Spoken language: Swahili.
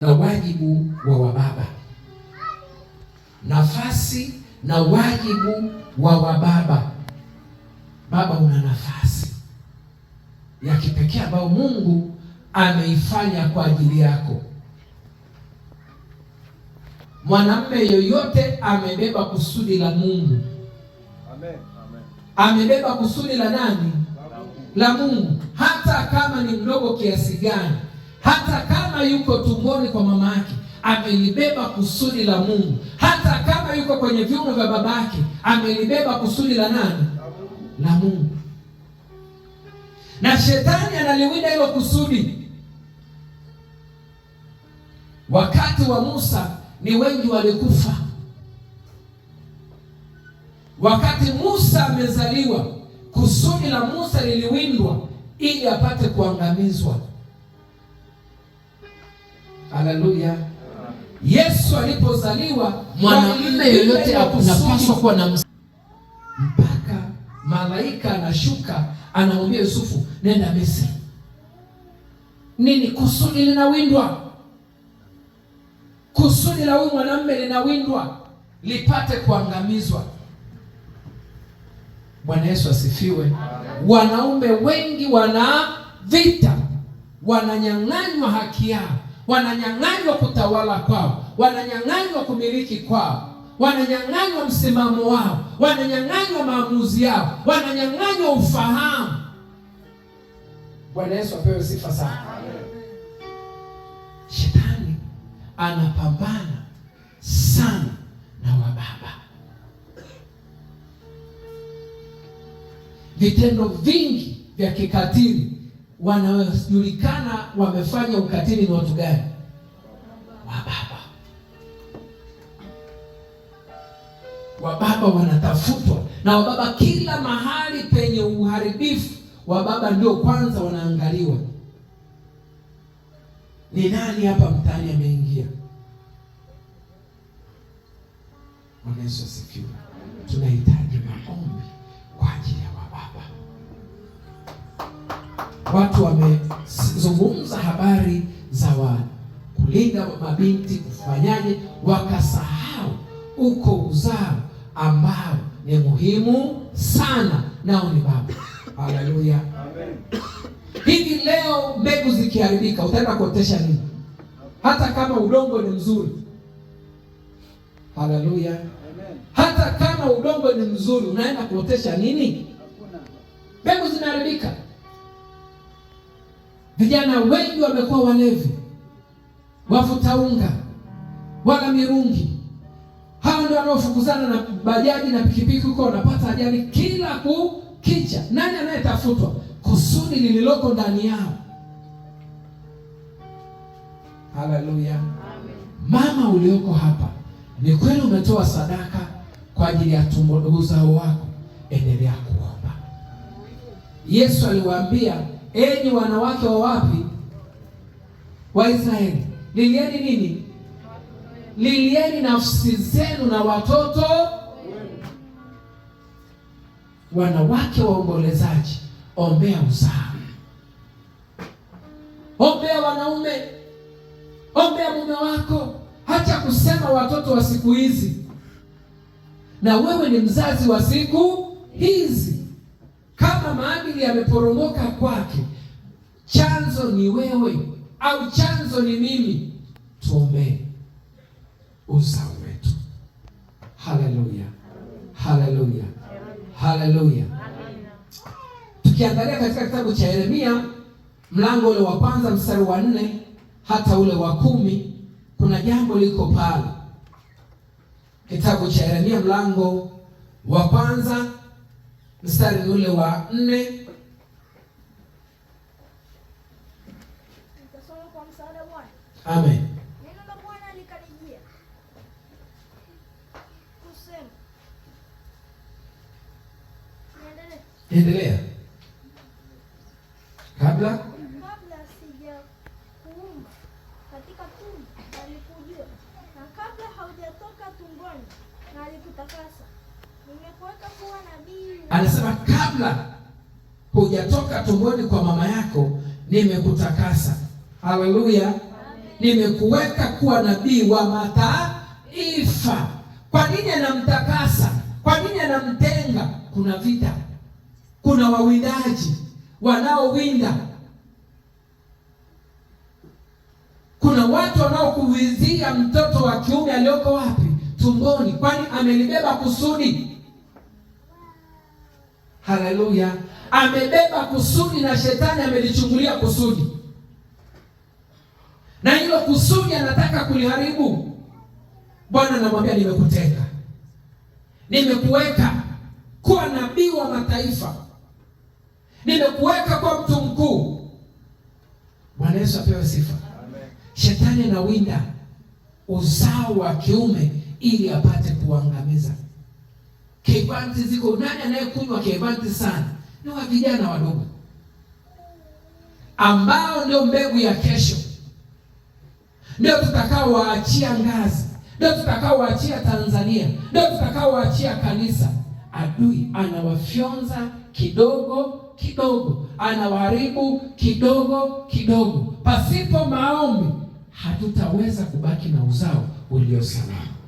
Na wajibu wa wababa, nafasi na wajibu wa wababa. Baba, una nafasi ya kipekee ambayo Mungu ameifanya kwa ajili yako. Mwanamume yoyote amebeba kusudi la Mungu. Amen. Amen. Amebeba kusudi la nani? La Mungu. Hata kama ni mdogo kiasi gani, hata kama yuko tumboni kwa mama yake, amelibeba kusudi la Mungu. Hata kama yuko kwenye viuno vya babake, amelibeba kusudi la nani? La Mungu. Na shetani analiwinda hilo kusudi. Wakati wa Musa ni wengi walikufa. Wakati Musa amezaliwa, kusudi la Musa liliwindwa ili apate kuangamizwa. Haleluya. Yesu alipozaliwa, mwanamume yoyote anapaswa kuwa na mpaka malaika anashuka anamwambia Yusufu, nenda Misri. Nini? Kusudi linawindwa. Kusudi la huyu mwanamume linawindwa lipate kuangamizwa. Bwana Yesu asifiwe. Wanaume wengi wana vita, wananyang'anywa haki yao, wananyang'anywa kutawala kwao, wananyang'anywa kumiliki kwao, wananyang'anywa msimamo wao, wananyang'anywa maamuzi yao, wananyang'anywa ufahamu. Bwana Yesu apewe sifa sana. Shetani anapambana sana na wababa. Vitendo vingi vya kikatili, wanaojulikana wamefanya ukatili ni watu gani? Wababa. Wababa wanatafutwa na wababa kila mahali penye uharibifu, wababa ndio kwanza wanaangaliwa. Ni nani hapa mtaani ameingia? Bwana Yesu asifiwe. Tunahitaji maombi kwa ajili ya wababa. Watu wamezungumza habari za kulinda mabinti, kufanyaje, wakasahau uko uzao ambao ni muhimu sana, nao ni baba. Haleluya. Amen. Hivi leo mbegu zikiharibika utaenda kuotesha nini? Hata kama udongo ni mzuri. Haleluya. Amen. Hata kama udongo ni mzuri unaenda kuotesha nini? Hakuna. Mbegu zinaharibika. Vijana wengi wamekuwa walevi, wavuta unga, wala mirungi. Hao ndio wanaofukuzana na bajaji na pikipiki huko, wanapata ajali kila kukicha. Nani anayetafutwa? Kusudi lililoko ndani yao. Haleluya. Mama ulioko hapa, ni kweli umetoa sadaka kwa ajili ya tumbo uzao wako, endelea kuomba. Yesu aliwaambia, enyi wanawake wa wapi? Wa Israeli, lilieni nini? Lilieni nafsi zenu na watoto. Wanawake waombolezaji, ombea uzao, ombea wanaume, ombea mume wako. Acha kusema watoto wa siku hizi, na wewe ni mzazi wa siku hizi. Kama maadili yameporomoka kwake, chanzo ni wewe au chanzo ni mimi. Tuombee uzao wetu. Haleluya, haleluya, haleluya. Tukiangalia katika kitabu cha Yeremia mlango ule wa kwanza mstari wa 4 hata ule wa 10, kuna jambo liko pale. Kitabu cha Yeremia mlango wa kwanza mstari ule wa 4. Nitasoma kwa msaada Bwana. Amen. Neno la Bwana likanijia kusema. Niendelee. Endelea. Kabla Kabla sijakuumba katika tumbo nalikujua, na kabla haujatoka tumboni nalikutakasa. Nimekuweka kuwa nabii. Anasema kabla hujatoka tumboni kwa mama yako nimekutakasa. Haleluya. Amen. Nimekuweka kuwa nabii wa mataifa. Kwa nini anamtakasa? Kwa nini anamtenga? Kuna vita, kuna wawindaji wanaowinda, kuna watu wanaokuwizia mtoto wa kiume aliyoko wapi? Tumboni, kwani amelibeba kusudi. Haleluya! Amebeba kusudi na shetani amelichungulia kusudi, na hilo kusudi anataka kuliharibu. Bwana anamwambia nimekutenga, nimekuweka kuwa nabii wa mataifa, nimekuweka kuwa mtu mkuu. Bwana Yesu apewe sifa. Shetani anawinda uzao wa kiume ili apate kuangamiza. Kevanti ziko, nani anayekunywa kevanti sana? Ni wa vijana wadogo ambao ndio mbegu ya kesho, ndio tutakaowaachia ngazi, ndio tutakaowaachia Tanzania, ndio tutakaowaachia kanisa. Adui anawafyonza kidogo kidogo, anawaharibu kidogo kidogo. Pasipo maombi hatutaweza kubaki na uzao ulio salama.